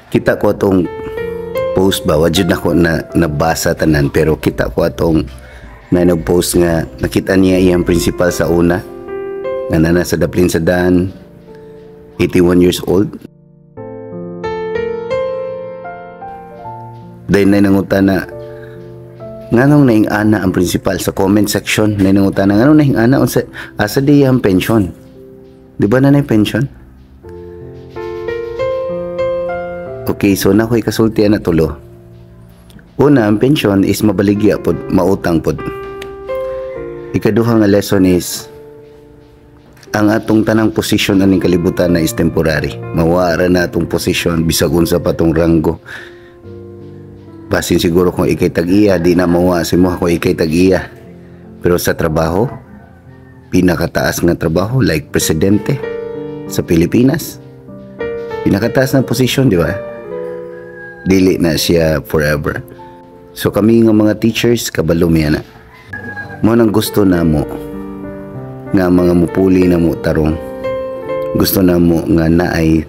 Kita ko atong post ba, wa jud nako na nabasa tanan, pero kita ko atong na nag-post nga nakita niya iyang principal sa una nga nana sa daplin sa daan, 81 years old. Dahil na nangutana nganong naing ana ang principal sa comment section, na nangutana nganong naing ana, unsa, asa di ang pension? Di ba na pension? Okay, so na ko'y kasulti na tulo. Una, ang pension is mabaligya pod, mautang pod. Ikaduha nga lesson is ang atong tanang posisyon aning kalibutan na is temporary. Mawara na atong posisyon bisag unsa pa tong ranggo. Basin siguro kung ikay tag-iya, di na mawa si mo kung ikay tag-iya. Pero sa trabaho, pinakataas nga trabaho like presidente sa Pilipinas, pinakataas na posisyon, di ba? Dili na siya forever. So kami nga mga teachers, kabalo mi ana. Mo nang gusto namo nga mga mupuli na mo tarong. Gusto namo nga naay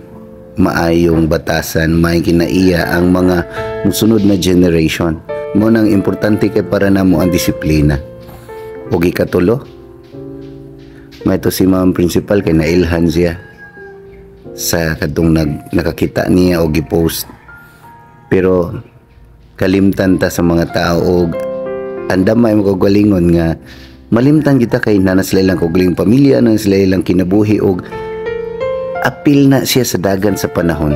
maayong batasan, may kinaiya ang mga musunod na generation. Mo nang importante kay para namo ang disiplina. Ug ikatulo, may to si Ma'am Principal kay nailhan siya sa kadtong nakakita niya og gi-post. Pero kalimtan ta sa mga tao og andam may makagalingon nga malimtan kita kay nana sila ilang kaugalingong pamilya, na sila ilang kinabuhi og apil na siya sa dagan sa panahon.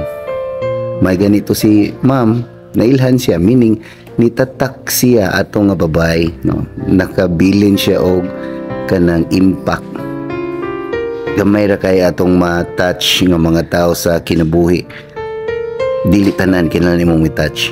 May ganito si Ma'am, nailhan siya, meaning nitatak siya ato nga babae, no? Nakabilin siya og kanang impact. Gamay ra kay atong ma-touch nga mga tao sa kinabuhi. Dili tanan kinahanglan imong i-touch.